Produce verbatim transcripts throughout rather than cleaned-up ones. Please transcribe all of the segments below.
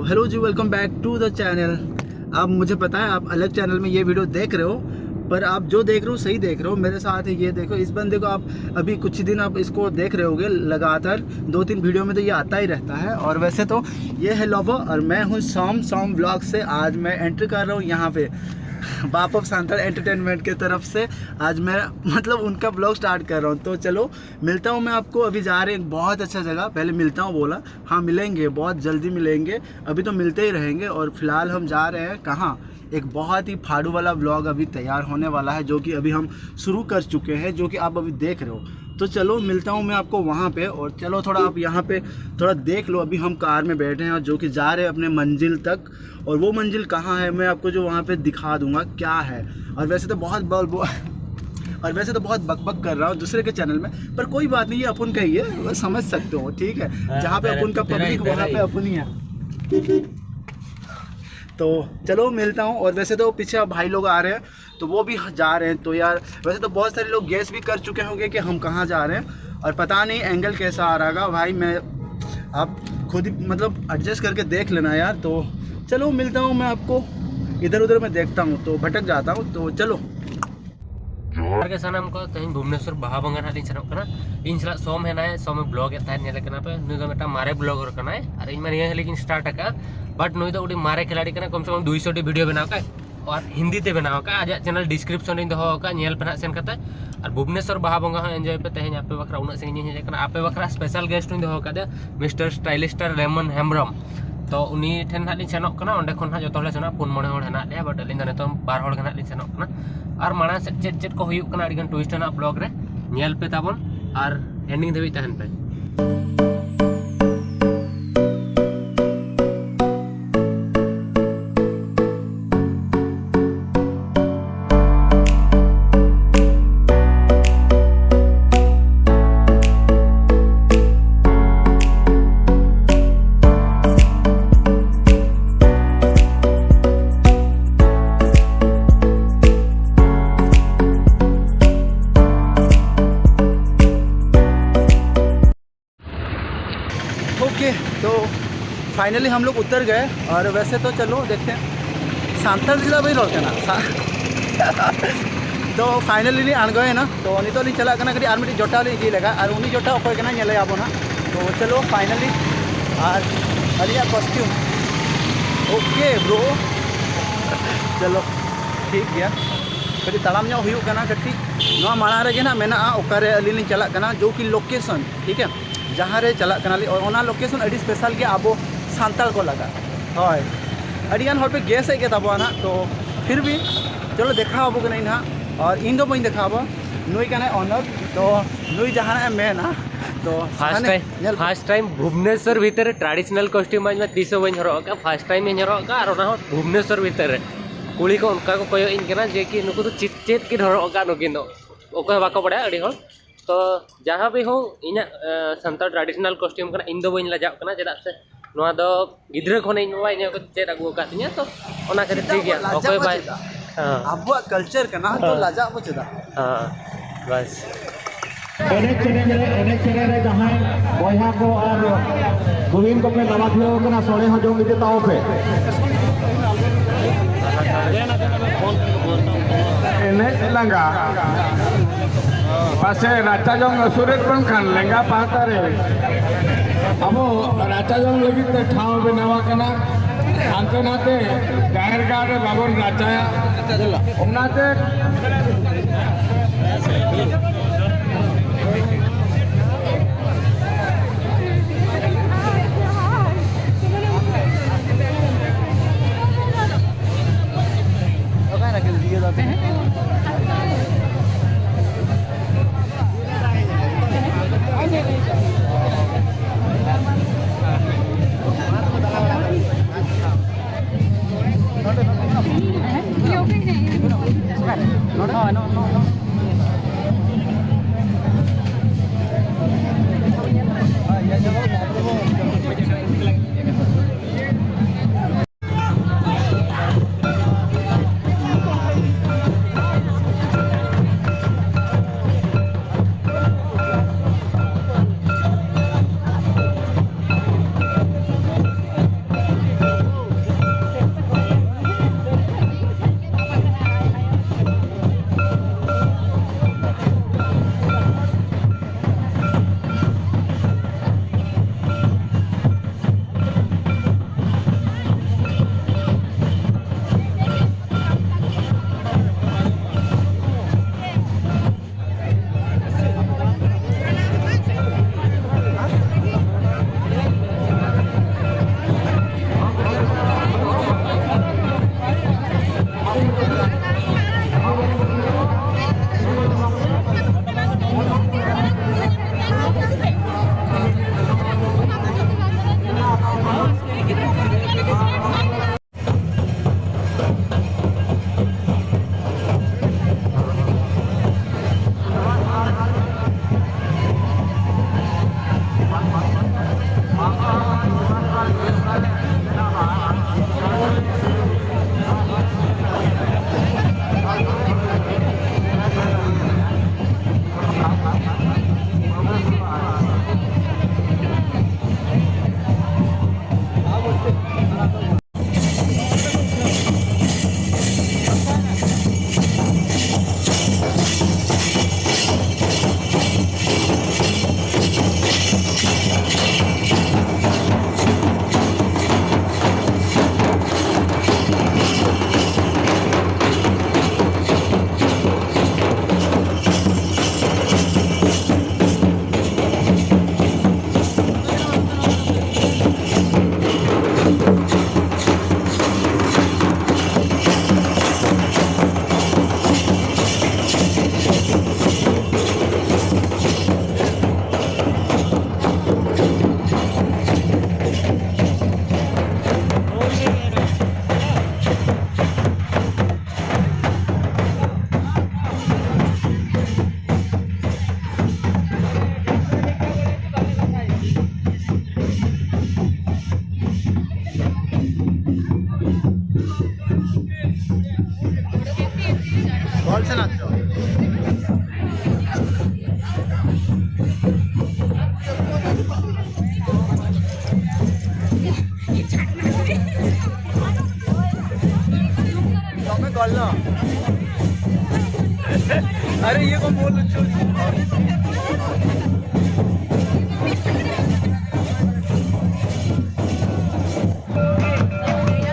Hello ji, welcome back to the channel। आप, मुझे पता है आप अलग चैनल में ये वीडियो देख रहे हो, पर आप जो देख रहे हो सही देख रहे हो। मेरे साथ है, ये देखो, इस बंदे को आप अभी कुछ ही दिन आप इसको देख रहे होगे, लगातार दो तीन वीडियो में तो ये आता ही रहता है। और वैसे तो ये है लवर और मैं हूँ सॉम, सॉम व्लॉग से। आज मैं एंट्री कर रहा हूँ यहाँ पे बापब सांतल एंटरटेनमेंट के तरफ से। आज मैं मतलब उनका ब्लॉग स्टार्ट कर रहा हूँ। तो चलो मिलता हूँ मैं आपको। अभी जा रहे हैं बहुत अच्छा जगह, पहले मिलता हूँ बोला। हाँ मिलेंगे, बहुत जल्दी मिलेंगे, अभी तो मिलते ही रहेंगे। और फिलहाल हम जा रहे हैं कहाँ, एक बहुत ही फाड़ू वाला ब्लॉग अभी तैयार होने वाला है, जो कि अभी हम शुरू कर चुके हैं, जो कि आप अभी देख रहे हो। तो चलो मिलता हूँ मैं आपको वहाँ पे। और चलो थोड़ा आप यहाँ पे थोड़ा देख लो, अभी हम कार में बैठे हैं और जो कि जा रहे हैं अपने मंजिल तक। और वो मंजिल कहाँ है मैं आपको जो वहाँ पे दिखा दूंगा क्या है। और वैसे तो बहुत बल और वैसे तो बहुत बकबक कर रहा हूँ दूसरे के चैनल में, पर कोई बात नहीं, ये अपन का ही है, वो समझ सकते हो, ठीक है। जहाँ पे अपन का पब्लिक, वहाँ पे अपन ही है। तो चलो मिलता हूँ। और वैसे तो पीछे अब भाई लोग आ रहे हैं, तो वो भी जा रहे हैं। तो यार, वैसे तो बहुत सारे लोग गेस भी कर चुके होंगे कि हम कहाँ जा रहे हैं, और पता नहीं एंगल कैसा आ रहा होगा भाई। मैं, आप खुद ही मतलब एडजस्ट करके देख लेना यार। तो चलो मिलता हूँ मैं आपको, इधर उधर मैं देखता हूँ तो भटक जाता हूँ। तो चलो। ᱡᱚᱦᱟᱨ ᱜᱮ ᱥᱟᱱᱟᱢ ᱠᱚ᱾ ᱛᱮᱦᱮᱧ ᱵᱷᱩᱵᱽᱱᱮᱥᱚᱨ ᱵᱟᱦᱟ ᱵᱚᱸᱜᱟ ᱱᱟᱦᱟᱜ ᱞᱤᱧ ᱥᱮᱱᱚᱜ ᱠᱟᱱᱟ᱾ ᱤᱧ ᱥᱟᱞᱟᱜ ᱥᱚᱢ ᱦᱮᱱᱟᱭᱟ, ᱥᱚᱢ ᱮ ᱵᱞᱚᱜ ᱮᱫ ᱛᱟᱦᱮᱸᱫ, ᱧᱮᱞᱮ ᱠᱟᱱᱟ ᱯᱮ, ᱱᱩᱭ ᱫᱚ ᱢᱤᱫᱴᱟᱝ ᱢᱟᱨᱮ ᱵᱞᱚᱜᱟᱨ ᱠᱟᱱᱟᱭ᱾ ᱟᱨ ᱤᱧ ᱢᱟ ᱱᱤᱭᱟᱹ ᱦᱟᱹᱞᱤ ᱜᱤᱧ ᱥᱴᱟᱨᱴ ᱟᱠᱟᱫᱼᱟ, ᱵᱟᱴ ᱱᱩᱭ ᱫᱚ ᱟᱹᱰᱤ ᱢᱟᱨᱮ ᱠᱷᱤᱞᱟᱲᱤ ᱠᱟᱱᱟ, ᱠᱚᱢ ᱥᱮ ᱠᱚᱢ ᱫᱩᱭᱥᱚ ᱴᱤ ᱵᱷᱤᱰᱤᱭᱳ ᱵᱮᱱᱟᱣ ᱠᱟᱜᱼᱟᱭ᱾ ᱟᱨ ᱦᱤᱱᱫᱤ ᱛᱮ ᱵᱮᱱᱟᱣ ᱟᱠᱟᱫᱼᱟ᱾ ᱟᱡᱟᱜ ᱪᱮᱱᱮᱞ ᱰᱤᱥᱠᱨᱤᱯᱥᱚᱱ ᱨᱤᱧ ᱫᱚᱦᱚ ᱟᱠᱟᱫᱼᱟ, ᱧᱮᱞ ᱯᱮ ᱱᱟᱦᱟᱜ ᱥᱮᱱ ᱠᱟᱛᱮ᱾ ᱟᱨ ᱵᱷᱩᱵᱽᱱᱮᱥᱚᱨ ᱵᱟᱦᱟ ᱵᱚᱸᱜᱟ ᱦᱚᱸ ᱮᱱᱡᱚᱭ ᱯᱮ᱾ ᱛᱮᱦᱮᱧ ᱟᱯᱮ ᱵᱟᱠᱷᱨᱟ ᱩᱱᱟᱹᱜ ᱥᱟᱺᱜᱤᱧ ᱤᱧ ᱦᱮᱡ ᱟᱠᱟᱱᱟ, ᱟᱯᱮ ᱵᱟᱠᱷᱨᱟ ᱥᱯᱮᱥᱟᱞ ᱜᱮᱥᱴ ᱦᱚᱸᱧ ᱫᱚᱦᱚ ᱟᱠᱟᱫᱮᱭᱟ, ᱢᱤᱥᱴᱟᱨ ᱥᱴᱟᱭᱞᱤᱥᱴᱟᱨ ᱨᱮᱢᱚᱱ ᱦᱮᱢᱵᱨᱚᱢ᱾ ᱛᱚ ᱩᱱᱤ ᱴᱷᱮᱱ ᱱᱟᱦᱟᱜ ᱞᱤᱧ ᱥᱮᱱᱚᱜ ᱠᱟᱱᱟ᱾ ᱚᱸᱰᱮ ᱠᱷᱚᱱ ᱱᱟᱦᱟᱜ ᱡᱚᱛᱚ ᱦᱚᱲᱞᱮ ᱥᱮᱱᱚᱜᱼᱟ, ᱯᱩᱱ ᱢᱚᱬᱮ ᱦᱚᱲ ᱦᱮᱱᱟᱜ ᱞᱮᱭᱟ, ᱵᱟᱴ ᱟᱹᱞᱤᱧ ᱫᱚ ᱱᱤᱛᱚᱝ ᱵᱟᱨ ᱦᱚᱲ ᱜᱮ ᱱᱟᱦᱟᱜ ᱞᱤᱧ ᱥᱮᱱᱚᱜ ᱠᱟᱱᱟ᱾ ᱟᱨ ᱢᱟᱲᱟᱝ ᱥᱮᱫ ᱪᱮᱫ ᱪᱮᱫ ᱠᱚ ᱦᱩᱭᱩᱜ ᱠᱟᱱᱟ, ᱟᱹᱰᱤᱜᱟᱱ ᱴᱩᱭᱤᱥᱴ ᱨᱮᱱᱟᱜ ᱵᱞᱚᱜ ᱨᱮ ᱧᱮᱞ ᱯᱮ ᱛᱟᱵᱚᱱ ᱟᱨ ᱮᱱᱰᱤᱝ ᱫᱷᱟᱹᱵᱤᱡ ᱛᱟᱦᱮᱱ ᱯᱮ᱾ ओके, तो फाइनली हम लोग उतर गए। और वैसे तो चलो देखते हैं, ᱥᱟᱱᱛᱟᱲ ᱛᱮ ᱪᱮᱫᱟᱜ ᱵᱟᱹᱧ ᱨᱚᱲ ᱠᱟᱱᱟ? ᱥᱟ- ᱛᱚ ᱯᱷᱟᱭᱱᱟᱞᱤ ᱞᱤᱧ ᱟᱬᱜᱚᱭᱮᱱᱟ᱾ ᱛᱚ ᱱᱤᱛᱚᱜ ᱞᱤᱧ ᱪᱟᱞᱟᱜ ᱠᱟᱱᱟ, ᱠᱟᱹᱴᱤᱡ ᱟᱨ ᱢᱤᱫᱴᱤᱡ ᱡᱚᱴᱟᱣ ᱞᱤᱧ ᱤᱫᱤ ᱞᱟᱜᱟ, ᱟᱨ ᱩᱱᱤ ᱡᱚᱴᱟᱣ ᱚᱠᱚᱭ ᱠᱟᱱᱟ ᱧᱮᱞᱮᱭᱟᱵᱚᱱ ᱦᱟᱸᱜ᱾ ᱛᱚ ᱪᱚᱞᱚ ᱯᱷᱟᱭᱱᱟᱞᱤ, ᱟᱨ ᱟᱹᱞᱤᱧᱟᱜ ᱠᱚᱥᱴᱤᱭᱩᱢ, ᱳᱠᱮ ᱵᱨᱳ, ᱪᱚᱞᱚ ᱴᱷᱤᱠ ᱜᱮᱭᱟ᱾ ᱠᱟᱹᱴᱤᱡ ᱛᱟᱲᱟᱢ ᱧᱚᱜ ᱦᱩᱭᱩᱜ ᱠᱟᱱᱟ ᱠᱟᱹᱴᱤᱡ᱾ ᱱᱚᱣᱟ ᱢᱟᱲᱟᱝ ᱨᱮᱜᱮ ᱱᱟᱜ ᱢᱮᱱᱟᱜᱼᱟ ᱚᱠᱟᱨᱮ ᱟᱹᱞᱤᱧ ᱞᱤᱧ ᱪᱟᱞᱟᱜ ᱠᱟᱱᱟ, ᱡᱳ ᱠᱤ ᱞᱳᱠᱮᱥᱚᱱ, ᱴᱷᱤᱠ ᱜᱮᱭᱟ, ᱡᱟᱦᱟᱸ ᱨᱮ ᱪᱟᱞᱟᱜ ᱠᱟᱱᱟᱞᱤᱧ, ᱚᱱᱟ ᱞᱳᱠᱮᱥᱚᱱ ᱟᱹᱰᱤ ᱥᱯᱮᱥᱟᱞ ᱜᱮᱭᱟ ᱟᱵᱚ ᱥᱟᱱᱛᱟᱲ ᱠᱚ ᱞᱟᱜᱟᱜ᱾ ᱦᱳᱭ, ᱟᱹᱰᱤᱜᱟᱱ ᱦᱚᱲ ᱯᱮ ᱜᱮᱥ ᱮᱫ ᱜᱮ ᱛᱟᱵᱚᱱᱟ ᱱᱟᱦᱟᱜ, ᱛᱚ ᱯᱷᱤᱨ ᱵᱷᱤ ᱪᱚᱞᱚ ᱫᱮᱠᱷᱟᱣ ᱟᱵᱚ ᱠᱟᱹᱱᱟᱹᱧ ᱱᱟᱦᱟᱜ᱾ ᱟᱨ ᱤᱧ ᱫᱚ ᱵᱟᱹᱧ ᱫᱮᱠᱷᱟᱣ ᱟᱵᱚ, ᱱᱩᱭ ᱠᱟᱱᱟᱭ ᱚᱱᱚᱨ᱾ ᱛᱚ ᱱᱩᱭ ᱡᱟᱦᱟᱱᱟᱜ ᱮ ᱢᱮᱱᱟ, ᱛᱚ ᱯᱷᱟᱥᱴ ᱥᱟᱱᱤ ᱴᱟᱭᱤᱢ, ᱧᱮᱞ ᱯᱷᱟᱥᱴ ᱴᱟᱭᱤᱢ ᱵᱷᱩᱵᱽᱱᱮᱥᱚᱨ ᱵᱷᱤᱛᱟᱹᱨ ᱨᱮ ᱴᱨᱟᱰᱤᱥᱚᱱᱟᱞ ᱠᱚᱥᱴᱤᱭᱩᱢ ᱟᱡ ᱢᱟ ᱛᱤᱥ ᱦᱚᱸ ᱵᱟᱹᱧ ᱦᱚᱨᱚᱜ ᱟᱠᱟᱫ, ᱯᱷᱟᱥᱴ ᱴᱟᱭᱤᱢ ᱤᱧ ᱦᱚᱨᱚᱜ ᱟᱠᱟᱫ, ᱟᱨ ᱚᱱᱟ ᱦᱚᱸ ᱵᱷᱩᱵᱽᱱᱮᱥᱚᱨ ᱵᱷᱤᱛᱟᱹᱨ ᱨᱮ᱾ ᱠᱩᱲᱤ ᱠᱚ ᱚᱱᱠᱟ ᱠᱚ ᱠᱚᱭᱚᱜ ᱤᱧ ᱠᱟᱱᱟ ᱡᱮ ᱠᱤ ᱱᱩᱠᱩ ᱫᱚ ᱪᱮᱫ, ᱪᱮᱫ ᱠᱤᱱ ᱦᱚᱨᱚᱜ ᱟᱠᱟᱫ ᱱᱩᱠᱤᱱ ᱫᱚ, ᱚᱠᱚᱭ ᱦᱚᱸ ᱵᱟᱠᱚ ᱵᱟᱲᱟᱭᱟ ᱟᱹᱰᱤ ᱦᱚᱲ᱾ ᱛᱚ ᱡᱟᱦᱟᱸ ᱵᱤ ᱦᱳ, ᱤᱧᱟᱹᱜ ᱮ, ᱥᱟᱱᱛᱟᱲ ᱴᱨᱟᱰᱤᱥᱚᱱᱟᱞ ᱠᱚᱥᱴᱤᱭᱩᱢ ᱠᱟᱱᱟ, ᱤᱧ ᱫᱚ ᱵᱟᱹᱧ ᱞᱟᱡᱟᱜ ᱠᱟᱱᱟ, ᱪᱮᱫᱟᱜ ᱥᱮ ᱱᱚᱣᱟ ᱫᱚ ᱜᱤᱫᱽᱨᱟᱹ ᱠᱷᱚᱱ ᱤᱧ ᱵᱟᱵᱟᱭ ᱤᱧ ᱠᱚ ᱪᱮᱫ ᱟᱹᱜᱩ ᱟᱠᱟᱫ ᱛᱤᱧᱟᱹ, ᱛᱚ ᱚᱱᱟ ᱠᱷᱟᱹᱛᱤᱨ ᱴᱷᱤᱠ ᱜᱮᱭᱟ᱾ ᱪᱮᱫᱟᱜ ᱵᱚᱱ ᱞᱟᱡᱟᱜ ᱚᱠᱚᱭ ᱵᱟ ᱵᱟᱭ ᱪᱮᱫᱟ? ᱦᱮᱸ᱾ ᱟᱵᱚᱣᱟᱜ ᱠᱟᱞᱪᱟᱨ ᱠᱟᱱᱟ, ᱛᱚ ᱦᱮᱸ᱾ ᱞᱟᱡᱟᱜ ᱵᱚ ᱪᱮᱫᱟᱜ? ᱦᱮᱸ, ᱵᱟᱥ᱾ ᱮᱱᱮᱡ ᱥᱮᱨᱮᱧ ᱨᱮ, ᱮᱱᱮᱡ ᱥᱮᱨᱮᱧ ᱨᱮ ᱡᱟᱦᱟᱸᱭ ᱵᱚᱭᱦᱟ ᱠᱚ ᱟᱨ ᱵᱩᱦᱤᱱ ᱠᱚᱯᱮ ᱱᱟᱣᱟ ᱫᱷᱩᱨᱟᱹᱣ ᱠᱟᱱᱟ, ᱥᱚᱲᱮ ᱦᱚᱸ ᱡᱚᱢ ᱤᱫᱤ ᱛᱟᱵᱚ ᱯᱮ᱾ ᱮᱱᱮᱡ ᱞᱟᱸᱜᱟ ᱯᱟᱥᱮ ᱨᱟᱪᱟ ᱡᱚᱝ ᱟᱹᱥᱩᱨᱮᱫ ᱵᱚᱱ ᱠᱷᱟᱱ ᱞᱮᱸᱜᱟ ᱯᱟᱦᱴᱟ ᱨᱮ ᱟᱵᱚ ᱨᱟᱪᱟ ᱡᱚᱝ ᱞᱟᱹᱜᱤᱫ ᱛᱮ ᱴᱷᱟᱶ ᱵᱮᱱᱟᱣ ᱟᱠᱟᱱᱟ᱾ ᱦᱟᱱᱛᱮ ᱱᱟᱛᱮ ᱡᱟᱦᱮᱨ ᱜᱟᱲ ᱨᱮ ᱵᱟᱵᱚᱱ ᱨᱟᱪᱟᱭᱟ, ᱚᱱᱟᱛᱮ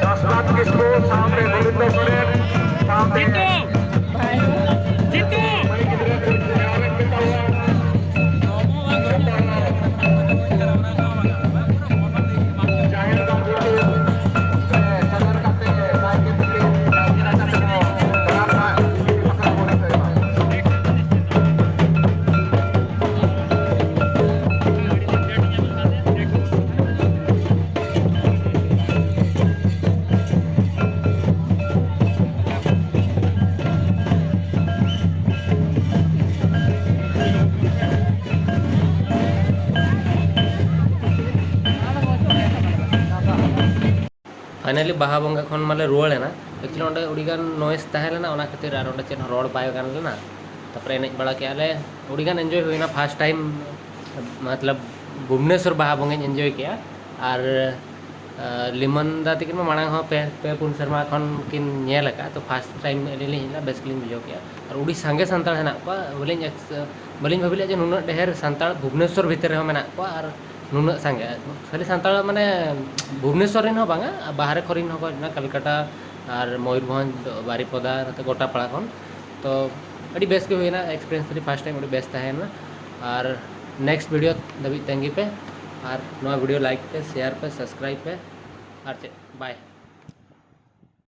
ᱫᱟᱥᱨᱟᱢ ᱠᱤᱥᱠᱩ ᱥᱟᱶᱛᱮ ᱜᱳᱵᱤᱱᱫᱚ ᱥᱚᱨᱮᱱ ᱥᱟᱶᱛᱮ ᱢᱟᱹᱭ ᱜᱤᱫᱽᱨᱟᱹ ᱠᱚ ᱡᱟᱦᱟᱸ ᱨᱮ ᱢᱮᱛᱟᱣᱟ᱾ ᱡᱟᱦᱮᱨ ᱜᱟᱲ ᱵᱩᱴᱟᱹ ᱥᱮ ᱥᱚᱫᱚᱨ ᱠᱟᱛᱮ ᱱᱟᱭᱠᱮ ᱛᱤᱠᱤᱱ ᱱᱟᱭᱠᱮ ᱨᱟᱪᱟ ᱛᱮᱠᱚ ᱫᱟᱨᱟᱢ ᱫᱟ, ᱩᱱᱤ ᱜᱮ ᱯᱟᱛᱲᱟ ᱵᱚᱱ ᱮᱢᱟ᱾ ᱯᱷᱟᱭᱱᱟᱞᱤ ᱵᱟᱦᱟ ᱵᱚᱸᱜᱟ ᱠᱷᱚᱱ ᱢᱟᱞᱮ ᱨᱩᱣᱟᱹᱲ ᱮᱱᱟ᱾ ᱮᱠᱪᱩᱭᱮᱞᱤ ᱚᱸᱰᱮ ᱟᱹᱰᱤᱜᱟᱱ ᱱᱚᱭᱮᱥ ᱛᱟᱦᱮᱸ ᱞᱮᱱᱟ, ᱚᱱᱟ ᱠᱷᱟᱹᱛᱤᱨ ᱟᱨ ᱚᱸᱰᱮ ᱪᱮᱫ ᱦᱚᱸ ᱨᱚᱲ ᱵᱟᱭ ᱜᱟᱱ ᱞᱮᱱᱟ᱾ ᱛᱟᱨᱯᱚᱨᱮ ᱮᱱᱮᱡ ᱵᱟᱲᱟ ᱠᱮᱜᱼᱟ ᱞᱮ, ᱟᱹᱰᱤᱜᱟᱱ ᱮᱱᱡᱚᱭ ᱦᱩᱭᱱᱟ᱾ ᱯᱷᱟᱥᱴ ᱴᱟᱭᱤᱢ ᱢᱚᱛᱞᱚᱵ ᱵᱷᱩᱵᱽᱱᱮᱥᱚᱨ ᱵᱟᱦᱟ ᱵᱚᱸᱜᱟᱧ ᱮᱱᱡᱚᱭ ᱠᱮᱜᱼᱟ᱾ ᱟᱨ ᱟᱨ ᱞᱤᱢᱚᱱ ᱫᱟ ᱛᱟᱹᱠᱤᱱ ᱢᱟ ᱢᱟᱲᱟᱝ ᱦᱚᱸ ᱯᱮ, ᱯᱮ ᱯᱩᱱ ᱥᱮᱨᱢᱟ ᱠᱷᱚᱱ ᱠᱤᱱ ᱧᱮᱞ ᱟᱠᱟᱫᱼᱟ, ᱛᱚ ᱯᱷᱟᱥᱴ ᱴᱟᱭᱤᱢ ᱟᱹᱞᱤᱧ ᱞᱤᱧ ᱦᱮᱡ ᱞᱮᱱᱟ, ᱵᱮᱥ ᱜᱮᱞᱤᱧ ᱵᱩᱡᱷᱟᱹᱣ ᱠᱮᱜᱼᱟ᱾ ᱟᱨ ᱟᱹᱰᱤ ᱥᱟᱸᱜᱮ ᱥᱟᱱᱛᱟᱲ ᱦᱮᱱᱟᱜ ᱠᱚᱣᱟ, ᱵᱟᱹᱞᱤᱧ ᱮᱠᱥ-, ᱵᱟᱹᱞᱤᱧ ᱵᱷᱟᱹᱵᱤ ᱞᱮᱫᱼᱟ ᱡᱮ ᱱᱩᱱᱟᱹᱜ ᱰᱷᱮᱨ ᱥᱟᱱᱛᱟᱲ ᱵᱷᱩᱵᱽᱱᱮᱥᱚᱨ ᱵᱷᱤᱛᱤᱨ ᱨᱮᱦᱚᱸ ᱢᱮᱱᱟᱜ ᱠᱚᱣᱟ ᱟᱨ ᱱᱩᱱᱟᱹᱜ ᱥᱟᱸᱜᱮ᱾ ᱠᱷᱟᱹᱞᱤ ᱥᱟᱱᱛᱟᱲ ᱢᱟᱱᱮ ᱵᱷᱩᱵᱽᱱᱮᱥᱚᱨ ᱨᱮᱱ ᱦᱚᱸ ᱵᱟᱝᱟ, ᱵᱟᱦᱨᱮ ᱠᱚᱨᱮᱱ ᱦᱚᱸᱠᱚ ᱦᱮᱡ ᱞᱮᱱᱟ, ᱠᱟᱞᱠᱟᱴᱟ ᱟᱨ ᱢᱚᱭᱩᱨᱵᱷᱚᱸᱡᱽ, ᱵᱟᱨᱤᱯᱚᱫᱟ, ᱱᱚᱛᱮ ᱜᱚᱴᱟᱯᱟᱲᱟ ᱠᱷᱚᱱ᱾ ᱛᱚ ᱟᱹᱰᱤ ᱵᱮᱥ ᱜᱮ ᱦᱩᱭᱱᱟ ᱮᱠᱥᱯᱤᱨᱤᱭᱮᱱᱥ, ᱟᱹᱰᱤ ᱯᱷᱟᱥᱴ ᱴᱟᱭᱤᱢ ᱟᱹᱰᱤ ᱵᱮᱥ ᱛᱟᱦᱮᱸᱭᱮᱱᱟ᱾ ᱟᱨ ᱱᱮᱠᱥᱴ ᱵᱷᱤᱰᱤᱭᱳ ᱫᱷᱟᱹᱵᱤᱡ ᱛᱟᱺᱜᱤ ᱯᱮ, ᱟᱨ ᱱᱚᱣᱟ ᱵᱷᱤᱰᱤᱭᱳ ᱞᱟᱭᱤᱠ ᱯᱮ, ᱥᱮᱭᱟᱨ ᱯᱮ, ᱥᱟᱵᱥᱠᱨᱟᱭᱤᱵᱽ ᱯᱮ, ᱟᱨ ᱪᱮᱫ, ᱵᱟᱭ᱾